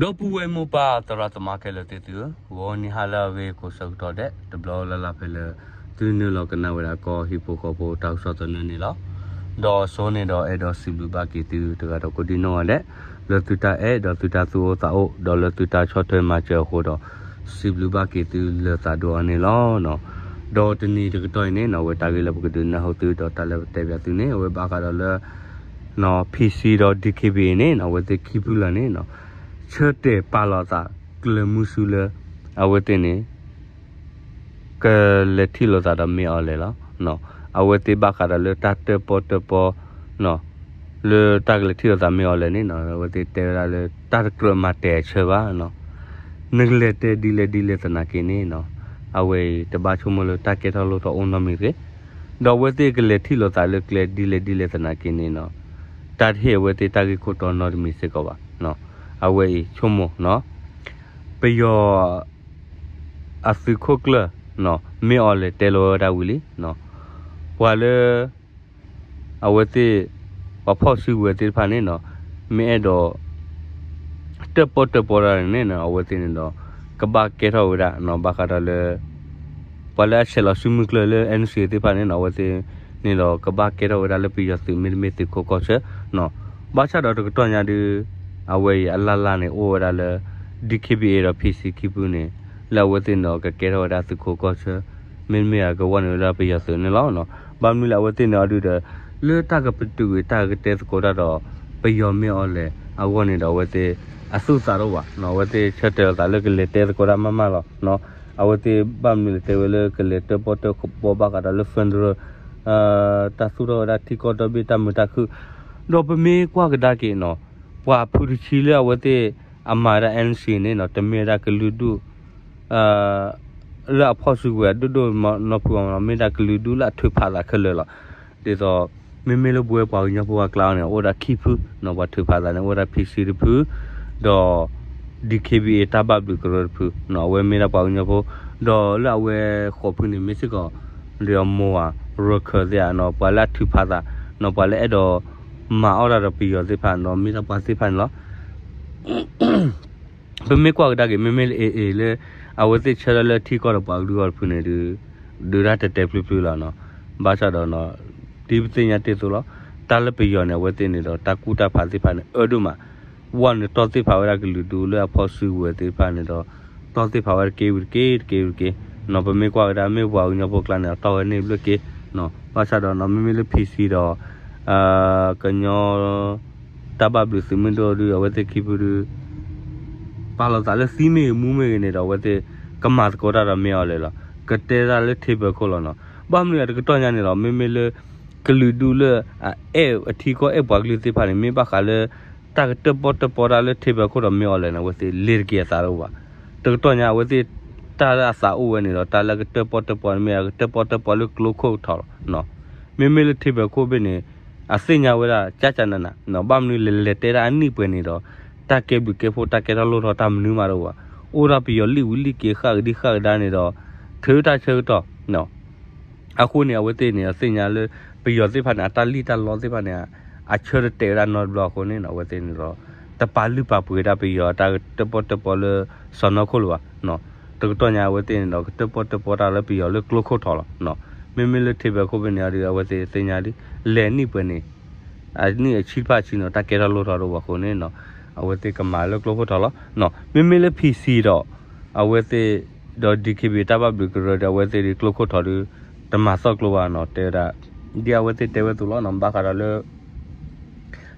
ဒီပုၢ်ဝဲၢ်မိၢ်ပၢ်သရၣ်သမါခဲလၢာ်သ့ၣ်သုဧၢ, ဂီၤနံၤဟါလၢအဂ့ၤကိးဆၢကတီၢ်ဒဲး တဘျီလၢ်လၢ်ဖဲလၢ သုနုာ်လီၤကနၣ်ဝဲဒၣ်ကီၢ်ဟံၣ်ဖိဃီဖိတၢ်ကစီၣ်သနၢၣ်န့ၣ်လီၤ. ဒီးစိန့ၣ်ဒီးအဲၣ်ဒိးစံးဘျုးဘၣ်က့ၤသုတဂၤဒီးကိးဒံနီၢ်ဂၤဒဲး လၢသုတၢ်အဲၣ်ဒီးသုတၢ်သူၣ်အိၣ်သးအိၣ် ဒီးလၢသုတၢ်ဆီၣ်ထွဲမၤစၢၤအဃိဒီး စံးဘျုးဘၣ်က့ၤသုလၢသးဒိၣ်အီၤန့ၣ်လီၤ. ဒီးတနံၤတကတီၢ်အံၤန့ၣ်နီၤ အဝဲတၢ်ဂ့ၢ်လၢပကဒုးနၢ်ဟူသုဒီးတၢ်လၢပတဲဘၣ်သုန့ၣ် အဝဲဘၣ်ဃးဒီးလၢ ဖံစံဒီး ဒံခ့ဘံအ့န့ၣ်နီၤ အဝဲသ့ၣ်ခံဖုလၢာ်န့ၣ်နီၤ ဆၢတဲာ်ပာ်လီၤသးကျၢၤမုဆူလၢ အဝဲသ့ၣ်န့ၣ် ကလဲၤထံၣ်လိာ်သးဒီးမ့ၢ်အီၤလဲၣ်လီၤ. အဝဲသ့ၣ်ဘၣ်ဃးဒီးလၢတၢ်တၢၣ်ပီၣ်တၢၣ်ပီ လၢတၢ်ကလဲၤထံၣ်လိာ်သးမ့ၢ်အီၤလဲၣ်န့ၣ်နီၤ အဝဲသ့ၣ်တဲဝဲဒၣ်လၢတၢ်တကြၢးမၤတဲာ်အဆၢဘၣ် နကလဲၤတဲဒ်လဲၣ်ဒ်လဲၣ်သနာ်က့န့ၣ်နီၤ အဝဲအံၤတဘၣ်ဆိကမိၣ်လၢတၢ်ကဲထီၣ်လိၣ်ထီၣ်အိၣ်နီတမံၤတဂ့ၤ, ဒီးအဝဲသ့ၣ်ကလဲၤထံၣ်လိာ်သးလၢကျဲဒ်လဲၣ်ဒ်လဲၣ်သနာ်က့န့ၣ်နီၤ တၢ်တဟ့ၣ်အဝဲသ့ၣ်တၢ်ဂ့ၢ်ခိၣ်တီနီတမံၤစ့ၢ်ကီးဘၣ်. အဝဲအံၤဆိကမိၣ်နီၤ ပယီၤ အသုးခိၣ်ကျၢၢ် မ့ၢ်အီၤလဲၤတဲလီၤဝဲဒၣ်ဝံၤလံ ပှၤလၢ အဝဲသ့ၣ် ပှၤဖီၣ်စုကဝဲၤသ့ၣ်တဖၣ်န့ၣ်နီၤ မ့ၢ်အဲၣ်ဒိး တၢၣ်ပီၣ်တၢၣ်ပီတၢ်န့ၣ်နီၤ အဝဲသ့ၣ်န့ၣ်ဒီး ကဘၣ်ကဲထီၣ်ဝဲဒၣ်နီၤ ဘၣ်ဃးဒီးလၢ ပှၤလၢအဆဲးလီၤစုမုၢ်ကျၢၢ်လၢ NCA သ့ၣ်တဖၣ်န့ၣ်နီၤ အဝဲသ့ၣ်န့ၣ်ဒီး ကဘၣ်ကဲထီၣ်ဝဲဒၣ်လၢပယီၤသုးမ့တမ့ၢ်သုးခိးကီၢ်ဆၢနီၤ ဘၣ်ဆၣ်ဒီးတကတီၢ်ညါဒုး အဝဲအံၤအလၢ်လၢ်န့ၣ်အိၣ်ဝဲဒၣ်လၢ ဒံခ့ဘံအ့ဒီး ဖံစံခံဖုန့ၣ် လၢအဝဲသ့ၣ်န့ၣ်ဒီးကကဲထီၣ်ဝဲဒၣ်သုးခိးကီၢ်ဆၢ မ့တမ့ၢ်အကဝီၤန့ၣ်ဝဲဒၣ်ပယီၤသုးန့ၣ်လီၤ. ဘၣ်မနုၤလၢအဝဲသ့ၣ်န့ၣ်အီၤဒုးဒီး လၢတၢ်ကပတုာ်ကွံာ်တၢ်ကတဲသကိးတၢ်ဒီး ပယီၤမ့ၢ်အီၤလဲၣ်အဂီၢ်န့ၣ်ဒီး အဝဲသ့ၣ်အသူၣ်သးတအိၣ်ဘၣ်နီၤ အဝဲသ့ၣ်ဆၢတဲာ်လီၤသးလၢကလဲၤတဲသကိးတၢ်မးမးလီၤ. အဝဲသ့ၣ်ဘၣ်မနုၤလဲၣ်တဲဝဲလၢကလဲၤတၢၣ်ပီၣ်တၢၣ်ပီဘၣ်ဃးဒီးလၢ federal တၢ်သူၣ်ထီၣ်ဝဲဒၣ်ထံကီၢ်ဒီဘ့ၣ်တၢ်မုာ်တၢ်ခုၣ် ဒီးပမ့ၢ်ကွၢ်ကဒါက့ၤနီၤ ပှၤဖုတဆံလၢအဝဲသ့ၣ် အမၤဝဲဒၣ် NCA န့ၣ်နီၤ တမ့ၢ်ဝဲဒၣ်ကလုာ်ဒူၣ် လၢအဖီၣ်စုကဝဲၤအဒိၣ်ဒိၣ်နီၢ်ဖုအီၤနီၤ မ့ၢ်ဒၣ်ကလုာ်ဒူၣ်လၢအထုးဖးသးခဲလၢာ်လီၤ. ဒ်သိး မ့မ့ၢ်လၢပဝဲပှၤကညီဖိအကျါန့ၣ် အိၣ်ဝဲဒၣ်ခံဖုနီၤ ပှၤထုးဖးသးန့ၣ် အိၣ်ဝဲဒၣ် ဖံစံတဖု ဒီး ဒံခ့ဘံအ့ တၢ်ဘၣ်ဘျုးကရၢတဖုနီၤ အဝဲမ့ၢ်ဒၣ်ပှၤကညီဖိ ဒီးလၢအဝဲဃိးဖုန့ၣ် မ့ၢ်စ့ၢ်ကီး ဒီးမိၢ်ဧါ ရခၢၣ်သ့ၣ်ဧါနီၤ ပှၤလၢအထုးဖးသးနီၤ ပှၤလၢအဲၣ်ဒိး မၤအီၣ်တၢ်ဒီးပယီၤသ့ၣ်တဖၣ်နီၤ မ့ၢ်ဒၣ်ပှၤသ့ၣ်တဖၣ်န့ၣ်လီၤ. ပမ့ၢ်ကွၢ်ကဒါက့ၤ မ့မ့ၢ်လၢ AA လၢ အဝဲသ့ၣ်ဆၢထၢၣ်လၢထံကီၢ်ဒီးပှၤကလုာ်အီၤတဖုန့ၣ်ဒီး ဒုးတၢ်တဲာ်တဲာ်ဖျုးဖျုးလီၤနီၤ. ဘၣ်ဆၣ်ဒီး ဒ်ပသ့ၣ်ညါတ့ၢ်အသိးလီၤ. တၢ်လၢပယီၤန့ၣ် အဝဲသ့ၣ်န့ၣ်ဒီး တၢ်ကူၣ်တၢ်ဖးသ့ၣ်တဖၣ်န့ၣ် အၢဒိၣ်မး ဝဲန့ၣ်တီၢ်သ့ၣ်ဖးဝဲဒၣ်ကလုာ်ဒူၣ်လၢအဖီၣ်စုကဝဲၤသ့ၣ်တဖၣ်န့ၣ်ဒီး တီၢ်သ့ၣ်ဖးဝဲတက့ၢ်ဝံၤတက့ၢ် တက့ၢ်ဝံၤတက့ၢ်နီၤ. ပမ့ၢ်ကွၢ်ကဒါ မ့ၢ်ပှၤကညီဖိကျါန့ၣ် အတီၢ်ဝဲန့ၢ်ဘျၢၣ်က့နီၤ. ဘၣ်ဆၣ်ဒီး မ့မ့ၢ်လၢ ဖံစံဒီး ကညီ တၢ်ဘၣ်ဘျုးသုးမုၢ်ဒိၣ်ဒုး အဝဲသ့ၣ်ခံဖုဒုး ပာ်လီၤသးလၢသံမ့ၢ်ဂ့ၤမူမ့ၢ်ဂ့ၤန့ၣ်ဒီး အဝဲသ့ၣ်ကမၤသကိးတၢ်ဒီးမ့ၢ်အီၤလဲၣ်လီၤ. ကတဲတၢ်လၢ table ခိၣ်လီၤနီၤ. ဘၣ်မနုၤအတကတီၢ်ညါန့ၣ်လီၤ မ့မ့ၢ်လၢ ကလုာ်ဒူၣ်လၢ အအဲၣ်အထံကီၢ်အဲၣ်ပှၤကလုာ်သ့ၣ်တဖၣ်န့ၣ် မ့ၢ်ဘၣ်ဃးလၢ တၢ်ကတၢၣ်ပီၣ်တၢၣ်ပီတၢ်လၢ table ခိၣ်ဒီးမ့ၢ်အီၤလဲၣ်န့ၣ် အဝဲသ့ၣ်လဲၤတက့ၢ်အသးတအိၣ်ဘၣ်. တကတီၢ်ညါအဝဲသ့ၣ် တၢ်လၢအသးအိၣ်ဝဲန့ၣ်ဒီး တၢ်လၢကတၢၣ်ပီၣ်တၢၣ်ပီန့ၣ်မ့ၢ် ကတၢၣ်ပီၣ်တၢၣ်ပီလၢကျိခိၣ်ကထီလီၤ. မ့မ့ၢ်လၢ table ခိၣ်ဘ့ၣ်န့ၣ် အသ့ၣ်ညါဝဲဒၣ် ကၠၢ်ကၠၢ်နးနး ဘၣ်မနုၤလဲၤလဲၤတဲဒၣ်အနံၣ်ပှဲၤန့ၣ်ဒီး တၢ်ကဲဘျုးကဲဖှိၣ် တၢ်ကဲထီၣ်လိၣ်ထီၣ် တၢ်မနုၤမးတအိၣ်ဘၣ်. အိၣ်ဒၣ်ပယီၤလံၣ်ဝံၤလံၣ်က့ၤ ဃၣ်ကဒံဃၣ်ကဒါန့ၣ်ဒီး ထုးတၢ်ဆၢကတီၢ် အဃိန့ၣ် အဝဲသ့ၣ်န့ၣ် အသ့ၣ်ညါလၢ ပယီၤသ့ၣ်တဖၣ်န့ၣ် အတၢ်လံၣ်တၢ်လီသ့ၣ်တဖၣ်န့ၣ် အဆၢတတဲာ်ဝဲဒၣ်နီတဘျီအဃိန့ၣ် အဝဲသ့ၣ်န့ၣ်ဒီး တပာ်လုၢ်ပာ်ပှ့ၤဒၣ်ပယီၤတၢ်ကတၢၣ်ပီၣ်တၢၣ်ပီလၢ စီၢ်နီၤခိၣ်လၢၤဘၣ်. တကတီၢ်ညါအဝဲသ့ၣ်န့ၣ်ဒီး ကတၢၣ်ပီၣ်တၢၣ်ပီတၢ်လၢပယီၤလၢကျိခိၣ်ထီလီၤ. မ့မ့ၢ်လၢ table ခိၣ်ဘ့ၣ်န့ၣ်ဒီး အဝဲသ့ၣ်သ့ၣ်ညါဒ် လဲၤနံၣ်ပှဲၤန့ၣ် အနံၣ်အဆံတဖၣ်ဆံန့ၣ် တၢ်ကဲထီၣ်လိၣ်ထီၣ်တအိၣ်ဘၣ်အဃိန့ၣ် အဝဲသ့ၣ်ကမၤလၢကျိခိၣ်ထီလီၤ. မ့မ့ၢ်လၢ ဖံစံဒီး အဝဲသ့ၣ်ဒီး ဒံခ့ဘံ တၢ်ဘၣ်ဘျုးကရၢဒီး အဝဲသ့ၣ်ဒ်ကျိခိၣ်ထီဒုး တမၤသီၣ်ကျိဘၣ်နီၤ တဲဝဲဒၣ် ဒ်အဝဲသ့ၣ်တဲဝဲအသိးလီၤနီၤ ဘၣ်ဃးဒီးလၢ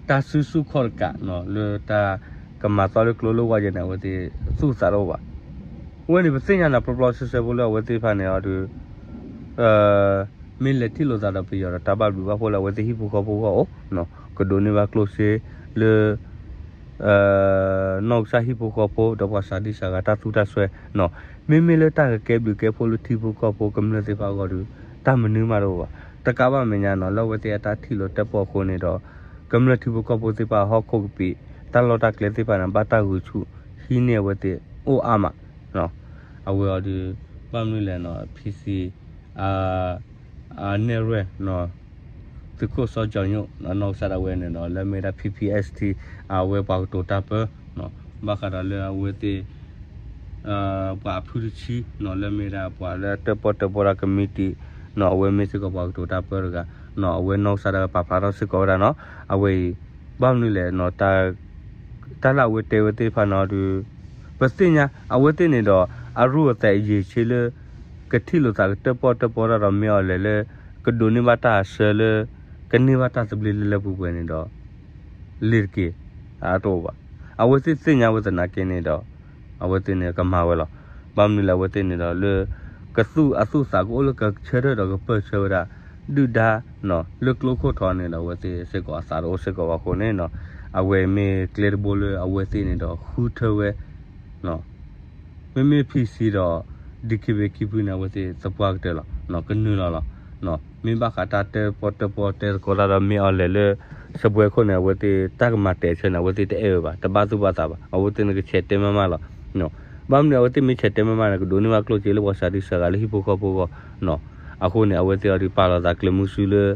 တၢ်စုဆူၣ်ခီၣ်တကးနီၤ လၢတၢ်ကမၤသီၣ်လၢကျိလၢဝါယဲၢ်န့ၣ် အဝဲသ့ၣ်သူၣ်သးတအိၣ်ဘၣ်. အဝဲန့ၣ် ပသ့ၣ်ညါန့ၣ် ပျီပျီဆှဲဆှဲဖိလၢအဝဲသ့ၣ်တဖၣ်န့ၣ်အီၤဒီး မ့ၢ်လဲၤထံၣ်လိာ်သးဒီးပယီၤဒီး တၢ်ဘၣ်ဘျုးဘၣ်ဖှိၣ်လၢအဝဲသ့ၣ်ဟံၣ်ဖိဃီဖိဂီၢ်အိၣ် ကဒိးန့ၢ်ဘၣ်ကျိၣ်စ့လၢ နီၢ်ကစၢ်ဟံၣ်ဖိဃီဖိ ဒီးပှၤစၤဒံစၤဂၤတၢ်သူၣ်တၢ်စွဲနီၤ. မ့မ့ၢ်လၢတၢ်ကကဲဘျုးကဲဖှိၣ်လၢထံဖိကီၢ်ဖိကမျၢၢ်သ့ၣ်တဖၣ်အဂီၢ်ဒီး တၢ်မနုၤမးတအိၣ်ဘၣ်. တကးဘၣ်မဲာ်ညါနီၤ လၢအဝဲသ့ၣ်အတၢ်ထံၣ်လိာ်တၢၣ်ပီၣ်အဃိန့ၣ်ဒီး ကမျၢၢ်ထံဖိကီၢ်ဖိသ့ၣ်တဖၣ်ဟီၣ်ခိၣ်ကပံာ် တၢ်လီၢ်တၢ်ကျဲသ့ၣ်တဖၣ်န့ၣ် ဘၣ်တၢ်ဂုာ်ဆူၣ်ဟံးန့ၢ်အဝဲသ့ၣ်အိၣ်အါမး အဝဲအီၤဒီး ဘၣ်မနုၤလဲၣ်နီၤ ဖံစံ နဲၣ်ရွဲၣ် သုးခိၣ်စီၤကၠီၤညိၣ် နီၢ်ကစၢ်ဒၣ်ဝဲန့ၣ်ဒီး လၢမ့ၢ်ဒၣ် ဖံဖံ ST အဝဲပှၤကတိၤတၢ်ပၢ ဘၣ်ဃးဒီးလၢအဝဲသ့ၣ် ပှၤအဖုတဆံနီၤ လၢမ့ၢ်ဒၣ်ပှၤလၢတၢၣ်ပီၣ်တၢၣ်ပီၣ်တၢ်ကမံးတံာ်နီၤ အဝဲမ့ၢ်စ့ၢ်ကီးပှၤကတိၤတၢ်ပၢတဂၤနီၤ အဝဲနီၢ်ကစၢ်ဒၣ်ဝဲပာ်ဖျါထီၣ်စ့ၢ်ကီးဝဲဒၣ်နီၤ အဝဲအံၤ ဘၣ်မနုၤလဲၣ်နီၤ တၢ်လၢအဝဲတဲဝဲသ့ၣ်တဖၣ်န့ၣ်ဒီး ပသ့ၣ်ညါ အဝဲသ့ၣ်န့ၣ်ဒီး အရူၢ်အသဲးအယံာ်ဆ့လၢ ကထံၣ်လိာ်သးကတၢၣ်ပီၣ်တၢၣ်ပီၣ်တၢ်ဒီးမ့ၢ်အီၤလဲၣ်လၢ ကဒိးန့ၢ်ဘၣ်တၢ်အဆၢလၢ ကန့ၢ်ဘၣ်တၢ်သဘျ့လၢလၢပှဲၤပှဲၤန့ၣ်ဒီး လ့ၤတက့ၢ် အတအိၣ်ဘၣ်. အဝဲသ့ၣ်သ့ၣ်ညါဝဲသနာ်က့န့ၣ်ဒီး အဝဲသ့ၣ်န့ၣ်ကမၤဝဲလီၤ. ဘၣ်မနုၤလဲၣ်အဝဲသ့ၣ်န့ၣ်ဒီးလၢ ကသူၣ်အသူၣ်သးကအိၣ်လၢကဆၢထၢၣ်ဒီးကပၢၢ်ဆၢဝဲဒၣ် ဒုၣ်ဒါ လၢကျိခိၣ်ထီန့ၣ်ဒီး အဝဲသ့ၣ်စ့ၢ်ကီးအသးတအိၣ်စ့ၢ်ကီးဘၣ်အဃိန့ၣ် အဝဲမ့ၢ်ကျဲတဘိလၢအဝဲသ့ၣ်န့ၣ်ဒီးဃုထၢဝဲ မ့မ့ၢ် PC ဒီး DKBA ခံဖုန့ၣ် အဝဲသ့ၣ်သပှၢ်ကတၢၢ်လီၤ ကနုာ်လီၤလီၤ. မ့ၢ်ဘၣ်ဃးတၢ်တၢၣ်ပီၣ်တၢၣ်ပီၣ်တဲသကိးတၢ်ဒီးမ့ၢ်အီၤလဲၣ်လၢ စပွဲခိၣ်န့ၣ် အဝဲသ့ၣ်တၢ်ကမၤတဲာ်ဆၢန့ၣ် အဝဲသ့ၣ်တအဲၣ်ဝဲဘၣ် တဘၣ်သူၣ်ဘၣ်သးဘၣ် အဝဲသ့ၣ်န့ၣ်ကဆဲးတဲမးမးလီၤ. ဘၣ်မနုၤအဝဲသ့ၣ်မ့ၢ်ဆဲးတဲမးမးန့ၣ် ကဒိးန့ၢ်ဘၣ်ကျိၣ်စ့လၢပှၤစှၤဒုစှၤဂၤလၢဟံၣ်ဖိဃီဖိအဂီၢ် အဃိန့ၣ် အဝဲသ့ၣ်အီၤဒုးပာ်လီၤသးကျဲးမုၢ်ဆူလၢ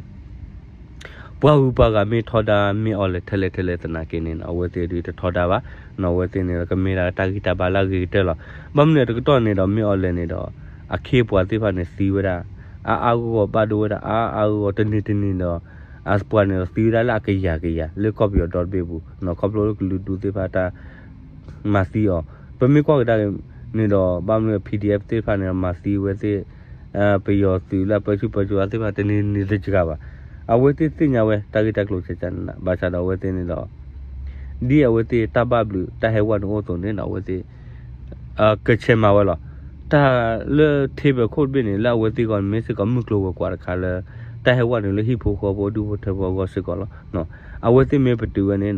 ပှၤဂုၤပှၤဂၤမ့ၢ်ထီဒါမ့ၢ်အီၤလဲၣ်ထဲလဲၣ်ထဲလဲၣ်သနာ်က့န့ၣ် အဝဲသ့ၣ်ဒုးတထီဒါဘၣ်. အဝဲသ့ၣ်န့ၣ်ဒီးကမ့ၢ်ဒၣ်တၢ်ဂံၢ်တၢ်ဘါလၢအဂ့ၤကတၢၢ်လီၤ. ဘၣ်မနုၤတကတီၢ်န့ၣ်ဒီးမ့ၢ်အီၤလဲၣ်န့ၣ်ဒီး အခ့အပှၤသ့ၣ်တဖၣ်န့ၣ်သံဝဲဒၣ် အါအါဂီၢ်ဂီၢ်ဘၣ်ဒိဝဲဒၣ် အါအါဂီၢ်ဂီၢ်တနံၤတနံၤဒီး အပှၤန့ၣ်ဒီးသံဝဲဒၣ်လၢအကယၤကယၤ လၢကီၢ်ပယီၤဒီတဘ့ၣ်ပူၤ ခီဖျိလၢကလုာ်ဒူၣ်သ့ၣ်တဖၣ်တၢ် မၤသံအီၤ ပမ့ၢ်ကွၢ်ကဒါက့ၤန့ၣ်ဒီး ဘၣ်မနုၤ PDF သ့ၣ်တဖၣ်န့ၣ်ဒီး မၤသံဝဲသ့ၣ် ပယီၤသုးလၢအပၢဆူၣ်ပၢစိးသ့ၣ်တဖၣ်တနံၤနံၤတစှၤဘၣ်. အဝဲသ့ၣ်သ့ၣ်ညါဝဲ တၢ်ဂ့ၢ်တၢ်ကျိၤကကန ဘၣ်ဆၣ်ဒီးအဝဲသ့ၣ်န့ၣ်ဒီး ဒ်အဝဲသ့ၣ်တၢ်ဘၣ်ဘျုးတၢ်ဟဲဝဲန့ၣ်အိၣ်အသိးန့ၣ်ဒီး အဝဲသ့ၣ် ကဆဲးမၤဝဲလီၤ. တၢ်လၢ table ခိၣ်တဘ့ၣ်န့ၣ် လၢအဝဲသ့ၣ်အဂီၢ်န့ၣ် မ့ၢ်စ့ၢ်ကီးမုၢ်ကျိၤဝဲၤကွာ်တခါလၢ တၢ်ဟဲဝဲန့ၣ်လၢဟံၣ်ဖိဃီဖိဒူၣ်ဖိထၢဖိအဂီၢ်စ့ၢ်ကီးလီၤ. အဝဲသ့ၣ်မ့ၢ်ပတုာ်ဝဲန့ၣ်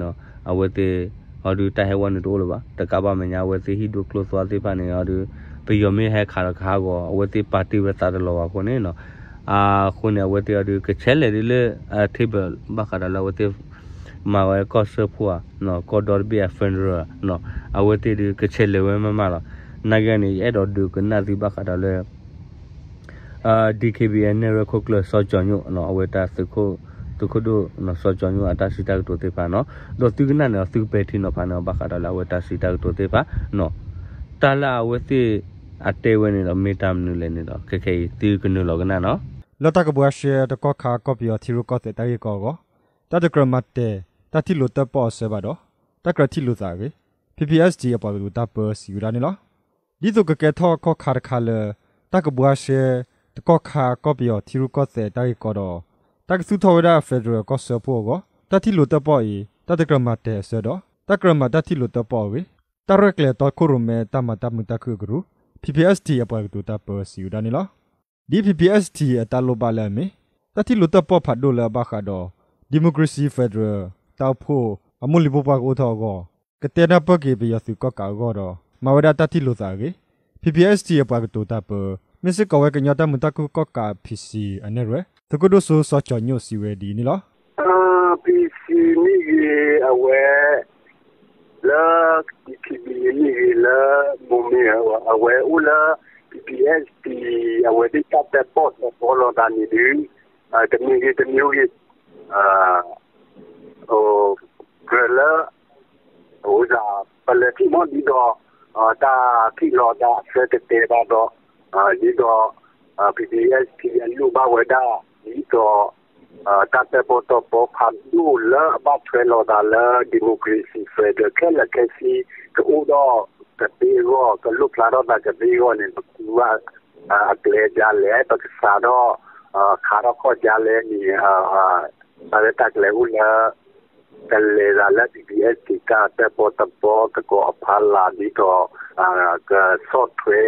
အဝဲသ့ၣ် အီၤဒုးတၢ်ဟဲဝဲန့ၣ်တအိၣ်လၢၤဘၣ်. တကးဘၣ်မဲာ်ညါ အဝဲသ့ၣ်ဟံၣ်ဒိၣ်ကျိၣ်သွါသ့ၣ်တဖၣ်န့ၣ် အီၤဒုး ပယီၤမ့ၢ်ဟဲခးဒီးကဟးဂီၤ အဝဲသ့ၣ်ပာ်တ့ၢ်ဝဲသးတလီၤဘၣ်အဃိန့ၣ် အဃိန့ၣ် အဝဲသ့ၣ်အီၤဒုး ကဆဲးလဲၤဒ်လၢ table ဘၣ်ဃးဒီးလၢအဝဲသ့ၣ် မၤဝဲကီၢ်စၢဖှိၣ်ဧါ ကီၢ်ဒီတဘ့ၣ်အ federal ဧါ အဝဲသ့ၣ်ဒုးကဆဲးလဲၤဝဲမးမးလီၤ. နာ်က့န့ၣ် ယအဲၣ်ဒိးဒုးကနၣ်သုဘၣ်ဃးဒီးလၢ DKBA နဲၣ်ရွဲၣ်ခိၣ်ကျၢၢ်စီၤကၠီၤညိၣ် အဝဲတၢ်သုးခိၣ်ဒိၣ် စီၤကၠီၤညိၣ်အတၢ်စံးတၢ်ကတိၤသ့ၣ်တဖၣ်န့ၣ် ဒီးသုကနၣ်န့ၣ် သုကပဲာ်ထံနီၤဖးန့ၣ် ဘၣ်ဃးဒီးလၢအဝဲတၢ်စံးတၢ်ကတိၤသ့ၣ်တဖၣ် တၢ်လၢအဝဲသ့ၣ်အတဲဝဲန့ၣ်ဒီး မ့ၢ်တၢ်မနုၤလဲၣ်န့ၣ်ဒီး ခဲခဲအံၤသုကနုာ်လီၤကနၣ်နီၤ. လၢတၢ်ကဘှါရှဲတကီၢ်ခါကီၢ်ပယီၤထံရူၢ်ကီၢ်သဲးတၢ်ဂ့ၢ်ကီအဂီၢ် တၢ်တကြၢးမၤတဲာ် တၢ်ထံၣ်လိာ်တၢၣ်ပီၣ်အစၢဘၣ်ဒီး တၢ်ကြၢးထံၣ်လိာ်သးအဂ့ၢ် PPST အပှၤကတိၤတၢ်ပၢစံးဝဲဒၣ်န့ၣ်လီၤ. ဒ်သိးကကဲထီၣ်ကီၢ်ခါတခါလၢ တၢ်ကဘှါရှဲတကီၢ်ခါကီၢ်ပယီၤထံရူၢ်ကီၢ်သဲးတၢ်ဂ့ၢ်ကီဒီး တၢ်ကသူၣ်ထီၣ်ဝဲဒၣ် federal ကီၢ်စၢဖှိၣ်အဂီၢ် တၢ်ထံၣ်လိာ်တၢၣ်ပီၣ်အံၤ တၢ်တကြၢးမၤတဲာ်အစၢဒီး တၢ်ကြၢးမၤတၢ်ထံၣ်လိာ်တၢၣ်ပီၣ်အဂ့ၢ် တၢ်ရဲၣ်ကျဲၤတီခိၣ်ရိၣ်မဲတၢ်မၤတၢ်မုာ်တၢ်ခုၣ်အကရူၢ် PPST အပှၤကတိၤတၢ်ပၢစံးဝဲဒၣ်န့ၣ်လီၤ. ဒ် PPST အတၢ်လိၣ်ဘၣ်လၢအမ့ၢ် တၢ်ထံၣ်လိာ်တၢၣ်ပီၣ်ဖးဒိၣ်လၢအဘၣ်ဃးဒီး democracy federal တၢ်အိၣ်ဖှိၣ် အမိၢ်လံၤဖိပှၤကအိၣ်ထီၣ်အဂီၢ် ကတဲနၢ်ပၢၢ်က့ၤပယီၤသုးကီၣ်ကးအဂီၢ်ဒီး မၤဝဲဒၣ်တၢ်ထံၣ်လိာ်သးအဂ့ၢ် PPST အပှၤကတိၤတၢ်ပၢ မ့ၢ်စ့ၢ်ကီးဝဲကညီတၢ်မုာ်တၢ်ခုၣ်ကီၣ်ကး PC အနဲၣ်ရွဲၣ် သုးခိၣ်ဒိၣ်စိစီၤကၠီၤညိၣ်စံးဝဲဒ်အံၤန့ၣ်လီၤ. PC မ့ၢ်ဂ့ၤ အဝဲ လၢ DKBA မ့ၢ်ဂ့ၤ လၢ မိၢ်မ့ၢ် အဝဲအိၣ်လၢ PPST အဝဲသ့ၣ်တၢ်တၢၣ်ပီၣ်တၢၣ်ပီလိာ်သးန့ၣ်ဒုး တမ့ၢ်ဂ့ၤတမ့ၢ်ဂ့ၤ ကြၢးလၢ အဝဲဒၣ် ပလဲၤထံၣ်မီၣ်ဒ်ဒီး တၢ်ထံၣ်လိာ်သးအဆၢကတဲဘၣ်ဒီး ဒ်ဒီး PPST အလိၣ်ဘၣ်ဝဲဒၣ် ဒ်သိး တၢ်တၢၣ်ပီၣ်တၢၣ်ပီဖးဒိၣ်လၢအဘၣ်ထွဲလိာ်သးလၢ democracy federal ခဲလၢာ်ခဲဆ့ ကအိၣ်ဒီးကသ့အဂီၢ် ကလိၣ်ဖျါထီၣ်သးကသ့အဂီၢ်န့ၣ် ပကူဘၣ်အကျဲဒ်လဲၣ် ပကစးထီၣ် ခးထီၣ်ခီၣ်ဒ်လဲၣ်န့ၣ် တၢ်ရဲၣ်တၢ်ကျဲၤအိၣ်လၢ ကလဲၤသးလၢ PPST တၢ်တၢၣ်ပီၣ်တၢၣ်ပီသကိးအဖီလာ်ဒ်သိး ကဆီၣ်ထွဲ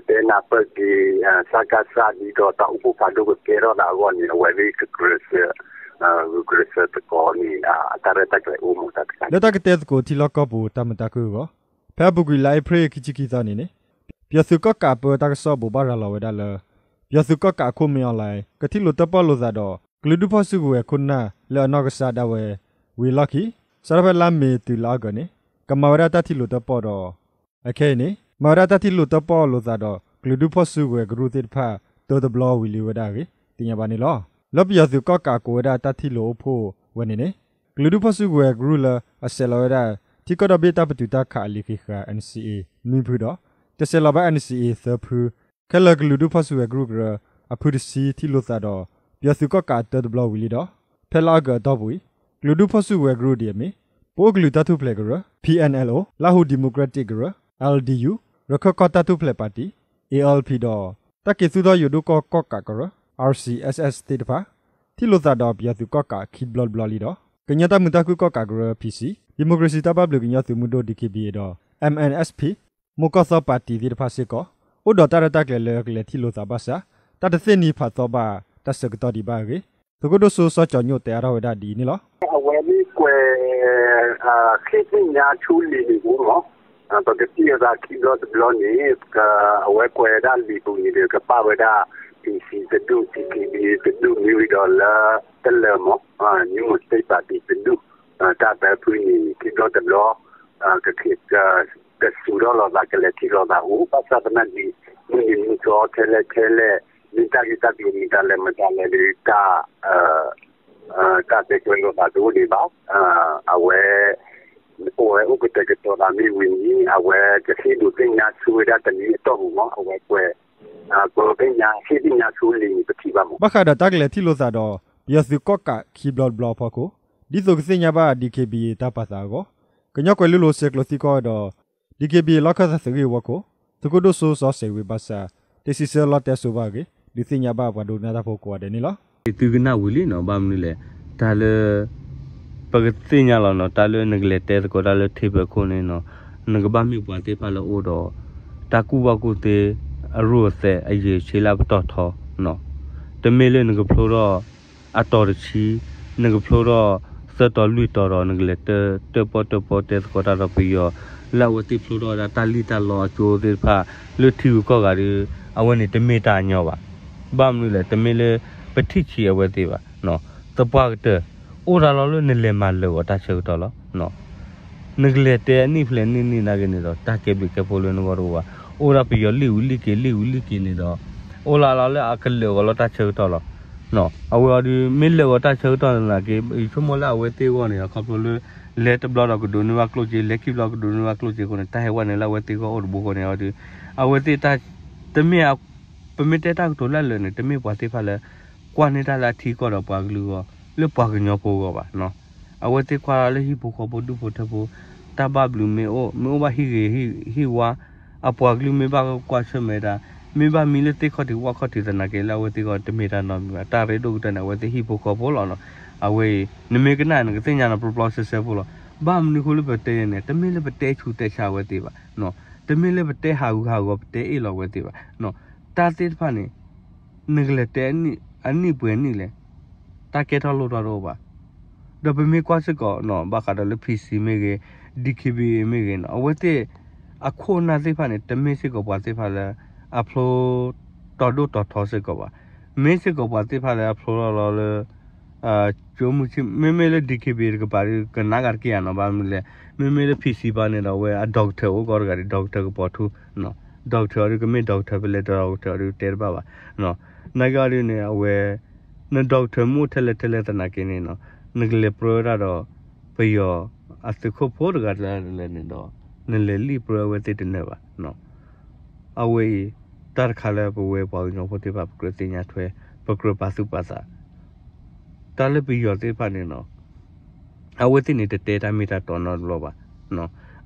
တဲနၢ်ပၢၢ်က့ၤ စကစ ဒ်သိးတၢ်အိၣ်ဖှိၣ်ဖးဒိၣ်ကကဲထီၣ်သးအဂီၢ်န့ၣ် အဝဲသ့ၣ်ကကြၢးစၢး ဂုာ်ကျဲးစၢးသကိးန့ၣ် တၢ်ရဲၣ်တၢ်ကျဲၤအိၣ်မးတၢ်တခါန့ၣ် လၢတၢ်ကတဲသကိးထံလီၢ်ကီၢ်ပူၤတၢ်မုာ်တၢ်ခုၣ်အဂီၢ် ဖဲအပူၤကွံာ်လါအ့ဖြ့ၣ်ခံဆံခံသီန့ၣ်န့ၣ် ပယီၤသုးကီၣ်ကးအပၢတၢ်ကစီၣ်ဘိးဘၣ်ရၤလီၤဝဲဒၣ်လၢ ပယီၤသုးကီၣ်ကးအခိၣ် မင်းအောင်လှိုင် ကထံၣ်လိာ်တၢၣ်ပီၣ်လိာ်သးဒီး ကလုာ်ဒူၣ်ဖီၣ်စုကဝဲၤခိၣ်နၢ်လၢအနီၢ်ကစၢ်ဒၣ်ဝဲဝံၤအလီၢ်ခံ စးထီၣ်ဖဲလါမ့ၤတုၤလါအီကူးန့ၣ် ကမၤဝဲဒၣ်တၢ်ထံၣ်လိာ်တၢၣ်ပီၣ်ဒီး အခဲအံၤန့ၣ် မၤဝဲဒၣ်တၢ်ထံၣ်လိာ်တၢၣ်ပီၣ်လိာ်သးဒီး ကလုာ်ဒူၣ်ဖီၣ်စုကဝဲၤကရူၢ်သ့ၣ်တဖၣ် တၢတဘျီဝံၤလံဝဲဒၣ်အဂ့ၢ် သ့ၣ်ညါဘၣ်န့ၣ်လီၤ. လၢပယီၤသုးကီၣ်ကးကိးဝဲဒၣ်တၢ်ထံၣ်လိာ်အိၣ်ဖှိၣ်ဝဲန့ၣ်န့ၣ် ကလုာ်ဒူၣ်ဖီၣ်စုကဝဲၤကရူၢ်လၢအဆဲးလီၤဝဲဒၣ် ထံကီၢ်ဒီဘ့ၣ်တၢ်ပတုာ်တၢ်ခးအလံာ်ဃံးဃာ် NCA နွံဖုဒီး တဆဲးလီၤဘၣ် NCA သၢဖု ခဲလၢာ်ကလုာ်ဒူၣ်ဖီၣ်စုကဝဲၤကရူၢ်ကရၢ အဖုတဆံထံၣ်လိာ်သးဒီး ပယီၤသုးကီၣ်ကးအတၢတဘျီဝံၤလံဒီး ဖဲလါအီကူးအတီၢ်ပူၤအံၤ ကလုာ်ဒူၣ်ဖီၣ်စုကဝဲၤကရူၢ်ဒ်အမ့ၢ် ပအိၣ်ကလုာ်တၢ်ထူၣ်ဖျဲးကရၢ P N L O, လၢဟူ Democratic ကရၢ L D U, ရခၢၣ်ကီၢ်တၢ်ထူၣ်ဖျဲးပၣ်တံၣ် A L P ဒီး တၢ်က့ၤသူၣ်ထီၣ်ယိၤဒိၣ်ကီၢ်ကီၣ်ကးကရၢ R C S S သ့ၣ်တဖၣ် ထံၣ်လိာ်သးဒီးပယီၤသုးကီၣ်ကးခံဘျီတဘျီလံဒီး ကညီတၢ်မုာ်တၢ်ခုၣ်ကီၣ်ကးကရၢ P C, ဒံၣ်မိၣ်ခြ့ၣ်စံၣ်တၢ်ဘၣ်ဘျုးကညီသုးမုၢ်ဒိၣ် D K B A ဒီး M N S P မိၢ်ကီၢ်သီပၣ်တံၣ်သ့ၣ်တဖၣ်စ့ၢ်ကီး အိၣ်ဒီးတၢ်ရဲၣ်တၢ်ကျဲၤလၢကလဲၤထံၣ်လိာ်သးဘၣ်ဆၣ် တၢ်တသ့ၣ်နံၤဖးသီဘၣ်တၢ်ဆၢကတီၢ်ဒံးဘၣ်အဂ့ၢ် သုးခိၣ်ဒိၣ်စိစီၤကၠီၤညိၣ်တဲအါထီၣ်ဝဲဒၣ်ဒ်အံၤန့ၣ်လီၤ. အဝဲမ့ၢ်ကွဲး ဃ့ၢ်သ့ၣ်ညါဆူလံာ်န့ၣ်မ့ၢ် ပကထံၣ်လိာ်သးခံဘျီတဘျီန့ၣ် အဝဲကွဲးဝဲဒၣ်လံာ်ပူၤန့ၣ်ဒီး ကပာ်ဝဲဒၣ် P C တဒူၣ် T K B တဒူၣ် မ့ၢ်ဝံၤဒီးလၢ တလၢာ်မ့ၢ် နယူးမိၢ်စတ့ၣ်ပၣ်တံၣ်တဒူၣ် တၢ်သၢဖုန့ၣ် ခံဘျီတဘျီ က ကစူၤထီၣ်လိာ်သး ကလဲၤထံၣ်လိာ်သးအိၣ် ဘၣ်ဆၣ်သနာ်က့ မုၢ်နံၤမုၢ်သီထဲလဲၣ်ထဲလဲၣ် မ့ၢ်တၢ်ဂ့ၢ်တၢ်ကျိၤမ့ၢ်တၢ်လဲၤမတၤလဲၣ်ဒီး တၢ် တၢ်တဲကွဲးလိာ်သးတအိၣ်ဒံးဘၣ်. အဝဲ အိၣ်ဝဲအိၣ်ကတဲာ်ကတီၤသးမ့ၢ်ဝံၤန့ၣ် အဝဲကဟ့ၣ်ဒိးသ့ၣ်ညါဆူဝဲဒၣ်တနံၤအတီၢ်ပူၤမ့ၢ် အဝဲကွဲး ကွဲးသ့ၣ်ညါ ဟ့ၣ်သ့ၣ်ညါဆူလံာ်န့ၣ် ပထံၣ်ဘၣ်မ့ၢ် ဘၣ်ဃးဒီးတၢ်ကလဲၤထံၣ်လိာ်သးဒီး ပယီၤသုးကီၣ်ကးခံဘျီတဘျီအဖီခိၣ် ဒ်သိးကသ့ၣ်ညါဘၣ် D K B A တၢ်ပာ်သးအဂီၢ် ကညီကွဲၤလ့လိၤဆဲးကျိးသံကွၢ်ဝဲဒီး D K B A လီၢ်ခၢၣ်သးသုးဂ့ၢ်ဝီခိၣ် သုးခိၣ်ဒိၣ်စိစီၤစဲးဝ့ၤဘၣ်ဆၣ် တစံးဆၢလီၤတဲစိဘၣ်အဂ့ၢ် ဒုးသ့ၣ်ညါဘၣ်ပှၤဒိကနၣ်တၢ်ဖိကိးဂၤဒဲးန့ၣ်လီၤ. သုကနၣ်ဝံၤလံနီၤ ဘၣ်မနုၤလဲၣ် တၢ်လၢ ပကသ့ၣ်ညါလီၤနီၤ တၢ်လၢနကလဲၤတဲသကိးတၢ်လၢထံဖိခိၣ်န့ၣ်နီၤ နကဘၣ်မ့ၢ်ပှၤသ့ၣ်တဖၣ်လၢအိၣ်ဒီး တၢ်ကူၣ်ဘၣ်ကူၣ်သ့ အရူၢ်အသဲး အယံာ်ဆံလၢပတီၢ်ထီနီၤ တမ့ၢ်လၢနကဖျိထီၣ် အတီၤတဆံ နကဖျိထီၣ်သၢတီၤလွံၢ်တီၤဒီး နကလဲၤတၢၣ်ပီၣ်တၢၣ်ပီၣ်တဲသကိးတၢ်ဒီးပယီၤ လၢအဝဲသ့ၣ်ဖျိထီၣ်ဝဲဒၣ်တၢ်လံၣ်တၢ်လီအကၠိသ့ၣ်တဖၣ် လၢထံဂုၤကီၢ်ဂၤဒီး အဝဲန့ၣ်တမ့ၢ်တၢ်ညီဘၣ်. ဘၣ်မနုၤလဲၣ် တမ့ၢ်လၢပထံၣ်ဆံးအဝဲသ့ၣ်ဘၣ်. သပှၢ်ကတၢၢ် အိၣ်ဒၣ်လီၤလၢနလဲၤမၤလၢာ်ဂီၤတၢ်ဆၢကတီၢ်လီၤ. နကလဲၤတဲအနံၣ်ဖျဲးနံၣ်နံၣ်နာ်က့န့ၣ်ဒီး တၢ်ကဲဘျုးကဲဖှိၣ်လၢနဂီၢ်တအိၣ်ဘၣ်. အိၣ်ဒၣ်ပယီၤလံၣ်ဝံၤလံၣ်က့ၤ လံၣ်ဝံၤလံၣ်က့ၤန့ၣ်ဒီး အိၣ်လၢလီၤလၢအကလၢာ်ဂီၤလီၤတၢ်ဆၢကတီၢ်လီၤ. အဝဲအီၤဒီး မ့ၢ်လၢာ်ဂီၤတၢ်ဆၢကတီၢ်နာ်က့ ယဆိကမိၣ်လၢအဝဲသ့ၣ်အဂီၢ်န့ၣ်ဒီး ခီဖျိလၢ လဲၤတဘျီဒီးကဒိးန့ၢ်ဘၣ်ကျိၣ်စ့ လဲၤခံဘျီကဒိးန့ၢ်ဘၣ်ကျိၣ်စ့အဃိန့ၣ် တၢ်ဟဲဝဲန့ၣ်လၢအဝဲသ့ၣ်အဂီၢ်အိၣ်တဘိအဃိန့ၣ်အီၤဒီး အဝဲသ့ၣ်တၢ် တမ့ၢ် ပမ့ၢ်တဲတၢ်ကတိၤလၢအလၢာ်န့ၣ် တမ့ၢ်ပှၤသ့ၣ်တဖၣ်လၢ ကွၢ်န့ၢ်တၢ်လၢအထံကီၢ်ဒီးပှၤကလုာ်အဂီၢ် လၢပှၤကညီဖိအဂီၢ်ဘၣ်. အဝဲသ့ၣ်ကွၢ်လၢဟံၣ်ဖိဃီဖိဒူၣ်ဖိထၢဖိ တၢ်ဘၣ်ဘျုးမ့ၢ်အိၣ် မ့ၢ်အိၣ်ဘၣ်ဟံၣ်ဂ့ၤဟံၣ်ဝါ အပှၤကလုာ်မ့ၢ်ဘၣ်ကွၢ်ဆၢၣ်မဲာ်တၢ် မ့ၢ်ဘၣ်မံလၢသ့ၣ်ခီၣ်ထံးဝၣ်ခီၣ်ထံးသနာ်က့ လၢအဝဲသ့ၣ်အဂီၢ်တမ့ၢ်တၢ်နီတမံၤဘၣ်. တၢ်ရ့ဒိၣ်ကတၢၢ်န့ၣ် အဝဲသ့ၣ်ဟံၣ်ဖိဃီဖိလီၤနီၤ. အဝဲအံၤ နမ့ၢ်ကနၣ်နကသ့ၣ်ညါနီၤ ပျီပျီစဲစဲဖိလီၤ. ဘၣ်မနုၤအဃိလၢပတဲယဲန့ၣ် တမ့ၢ်လၢပတဲဆူးတဲဆါအဝဲသ့ၣ်ဘၣ်. တမ့ၢ်လၢပတဲဟးဂူာ်ဟးဂီၤ ပတဲအ့ၣ်လိာ်အဝဲသ့ၣ်ဘၣ်. တၢ်သ့ၣ်တဖၣ်န့ၣ် နကလဲၤတဲအနံၣ်ပှဲၤနံၣ်လဲၣ် တၢ်ကဲထီၣ်လိၣ်ထီၣ်တအိၣ်ဘၣ်. ဒီးပမ့ၢ်ကွၢ်စ့ၢ်ကီး ဘၣ်ဃးဒီးလၢ P C မ့ၢ်ဂ့ၤ D K B A မ့ၢ်ဂ့ၤနီၤ အဝဲသ့ၣ် အခိၣ်အနၢ်သ့ၣ်တဖၣ်န့ၣ် တမ့ၢ်စ့ၢ်ကီးပှၤသ့ၣ်တဖၣ်လၢ အဖျိ တီၤဒိၣ်တီၤထီစ့ၢ်ကီးဘၣ်. မ့ၢ်စ့ၢ်ကီးပှၤသ့ၣ်တဖၣ်လၢအဖျိထီၣ်လီၤလၢ ကၠိမုၢ်ဆ့ၣ် မ့မ့ၢ်လၢ D K B A တကပၤဒီး ကနၣ်ဂၤတက့ၢ်ဧါနီၤ ဘၣ်မနုၤလဲၣ်. မ့မ့ၢ်လၢ P C ပၤန့ၣ်ဒီး အဝဲအ doctor အိၣ်ကီးတဂၤဒီး doctor ကပီၤထူ doctor အီၤဒီးကမ့ၢ် doctor ဖဲလဲၣ် doctor အီၤဒီးတဲတဘၣ်ဘၣ်. နာ်က့အီၤဒ်န့ၣ် အဝဲ န doctor မ့ၢ်အိၣ်ထဲလဲၣ်ထဲလဲၣ်သနာ်က့န့ၣ်နီၤ နကလဲၤပြၢဝဲဒၣ်ဒီး ပယီၤအသုးခိၣ်ဖိတဂၤတဂၤလဲၣ်န့ၣ်ဒီး နလဲၤလံၣ်ပြၢဝဲသ့ၣ်တနၢၤဘၣ်. အဝဲအံၤ တၢ်တခါလၢပဝဲပှၤကညီဖိသ့ၣ်တဖၣ် ပကြၢးသ့ၣ်ညါထွဲ ပကြၢးပာ်သူၣ်ပာ်သး တၢ်လၢပယီၤသ့ၣ်တဖၣ်န့ၣ်နီၤ အဝဲသ့ၣ်န့ၣ်တတဲတၢ်မ့ၢ်တၢ်တီနီတဘျီဘၣ်.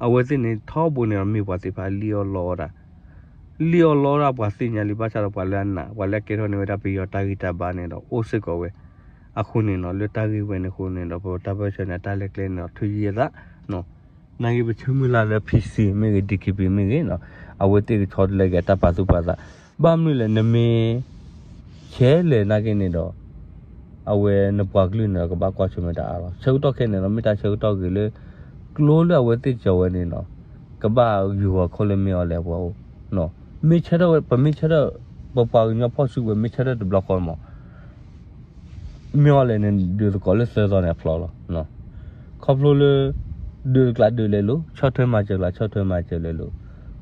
အဝဲသ့ၣ်န့ၣ်ထီဘိန့ၣ်ဒီးမ့ၢ်ပှၤသ့ၣ်တဖၣ်လံၣ်အီၣ်လီအီၣ်တၢ် လံၣ်အီၣ်လီအီၣ်တၢ်ပှၤသ့ၣ်ညါလံ ဘၣ်ဆၣ်ဒီးပှၤလၢအနာ် ပှၤလၢအကဲထီၣ်န့ၢ်ဝဲဒၣ်ပယီၤတၢ်ဂံၢ်တၢ်ဘါန့ၣ်ဒီးအိၣ်စ့ၢ်ကီးဝဲ အဃိန့ၣ်နီၤ လၢတၢ်ဂ့ၢ်ဝဲန့ၣ်အဃိန့ၣ်ဒီး ပတၢ်ပၢၢ်ဆၢန့ၣ် အတၢ်လဲၤကျဲန့ၣ်ဒီး ထုးယံအသး နာ်က့ပဆၢမုၢ်လၢ်လၢ P C မ့ၢ်ဂ့ၤ D K B A မ့ၢ်ဂ့ၤနီၤ အဝဲသ့ၣ်ကဆီတလဲက့ၤအတၢ်ပာ်သူၣ်ပာ်သး ဘၣ်မနုၤလဲၣ် နမ့ၢ် ဆဲးလဲၤနာ်က့န့ၣ်ဒီး အဝဲနပှၤကလုာ်န့ၣ်ဒီးကဘၣ်ကွၢ်ဆၢၣ်မဲာ်တၢ်အါလီၤ. ဆၢကတီၢ်ခဲအံၤန့ၣ်ဒီး မ့ၢ်တၢ်ဆၢကတီၢ်ဂ့ၤလၢ ကျိလၢအဝဲသ့ၣ်ကီၤဝဲန့ၣ်နီၤ ကဘၣ်ယူၤဂီၤခိၣ်လၢမ့ၢ်အီၤလဲၣ်အပှၤအိၣ် မ့ၢ်ဆၢထၢၣ်ဝဲ ပမ့ၢ်ဆၢထၢၣ် ပပှၤကညီဖီၣ်စုကဝဲၤ မ့ၢ်ဆၢထၢၣ်တဘျီဃီမး မ့ၢ်အီၤလဲၣ်န့ၣ် ဒုးသကိးလၢသၢသီန့ၣ်အဖျီလီၤ. ခီဖျိလၢ ဒုးတကျးဒုးလဲၤလိၤ ဆီၣ်ထွဲမၤစၢၤကျး ဆီၣ်ထွဲမၤစၢၤလဲၤလိၤ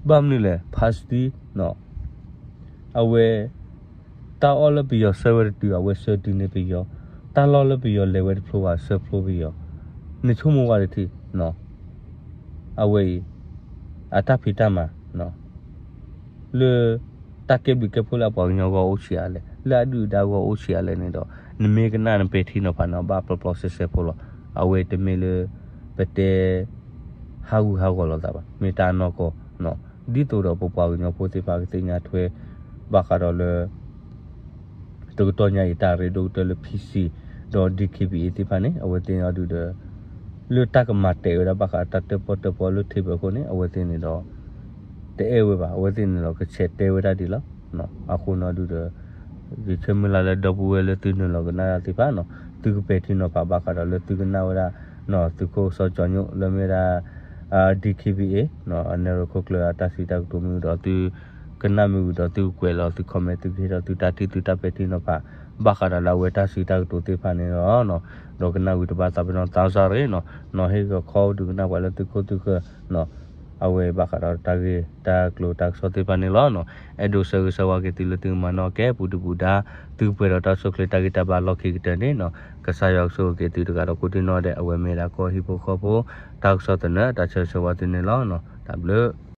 ဘၣ်မနုၤလဲၣ် ဖါစတံ အဝဲ တၢ်အီၣ်လၢပယီၤဆှၢဝဲတတုၤ အဝဲဆှၢတုၤန့ၢ်ပယီၤ, တၢ်လီၢ်လၢပယီၤလဲၤဝဲတဖျိဘၣ် ဆှၢဖျိပယီၤ, နဆိကမိၣ်ဝဲတထံၣ်, အဝဲအံၤ အတၢ်ဖံးတၢ်မၤ လၢ တၢ်ကဲဘျုးကဲဖှိၣ်လၢအပှၤကညီဂီၢ်အိၣ်ဆံးအါလဲၣ်, လၢအဒုၣ်အဒါဂီၢ်အိၣ်ဆံးအါလဲၣ်န့ၣ်ဒီး နမ့ၢ်ကနၣ်နပဲာ်ထံနီၤဖးန့ၣ် ဘၣ်ပျီပျီစဲစဲဖိလီၤ. အဝဲတမ့ၢ်လၢ ပတဲ ဟးဂူာ်ဟးဂီၤလိာ်သးဘၣ်, မ့ၢ်တၢ်အနီၢ်ကီၢ် ဒ်သိးဒီးပပှၤကညီဖိသ့ၣ်တဖၣ်ကသ့ၣ်ညါထွဲ ဘၣ်ဃးဒီးလၢ တကတီၢ်ညါအံၤ တၢ်ရ့ဒိၣ်ကတၢၢ်လၢ PC ဒီး DKBA သ့ၣ်တဖၣ်န့ၣ် အဝဲသ့ၣ်န့ၣ်အီၤဒုးဒီး လၢတၢ်ကမၤတဲာ်ဝဲဒၣ်ဘၣ်ဃးတၢ်တၢၣ်ပီၣ်တၢၣ်ပီလၢ table အဃိန့ၣ် အဝဲသ့ၣ်န့ၣ်ဒီး တအဲၣ်ဝဲဘၣ်, အဝဲသ့ၣ်န့ၣ်ဒီးကဆဲးတဲဝဲဒၣ်ဒ်လီၤ. အဃိန့ၣ်အီၤဒုးဒီး ယဆၢမုၢ်လၢ်လၢဒီပုၢ်ဝဲၢ်လၢသုနုာ်လီၤကနၣ်တၢ်သ့ၣ်တဖၣ် သုကပဲာ်ထံနီၤဖးဘၣ်ဃးဒီးလၢသုကနၣ်ဝဲဒၣ် သုးခိၣ်စီၤကၠီၤညိၣ်လၢမ့ၢ်ဒၣ် DKBA အနဲၣ်ရွဲၣ်ခိၣ်ကျၢၢ်အတၢ်စံးတၢ်ကတိၤမ့ၢ်ဂ့ၤဒီး သုကနၣ်မ့ၢ်ဂ့ၤဒီးသုကကွဲးလီၤသု comment သုကဟ့ၣ်ဒီးသုတၢ်ထံၣ်သုတၢ်ပဲာ်ထံနီၤဖး ဘၣ်ဃးဒီးလၢအဝဲတၢ်စံးတၢ်ကတိၤသ့ၣ်တဖၣ်န့ၣ်လီၤ. ဒီးကနၣ်ဝံၤတဘၣ်သးပ့ၤနီၣ်သးစၢ်ရ့ၣ်နီၤ, နီၤဟ့ၣ်ဂီၤခီဒုးကနၣ်ပှၤလၢသုးခိၣ်သုးဃၢၤ အဝဲဘၣ်ဃးဒီးတၢ်ဂ့ၢ်တၢ်ကျိၤတၢ်ကစီၣ်သ့ၣ်တဖၣ်န့ၣ်လီၤ. အဲၣ်ဒိးဆၢဂ့ၤဆၢဝါက့ၤသုလၢသုကမၤနီၣ်ကဲပူၤဒုၣ်ပူၤဒါ သုကပှဲၤဒီးတၢ်ဆိၣ်ချ့တၢ်ဂံၢ်တၢ်ဘါလီၢ်ခံကတၢၢ်န့ၣ်နီၤ, ကစၢ်ယွၤကဆိၣ်ဂ့ၤက့ၤသုတဂၤဒီးကိးဒံနီၢ်ဒဲး အဝဲမ့ၢ်ဒၣ်ကီၢ်ဟံၣ်ဖိဃီဖိ တၢ်ကစီၣ်သနၢၣ် တၢ်ဆၢဂ့ၤဆၢဝါသုန့ၣ်လီၤ. တၢ်ဘျုး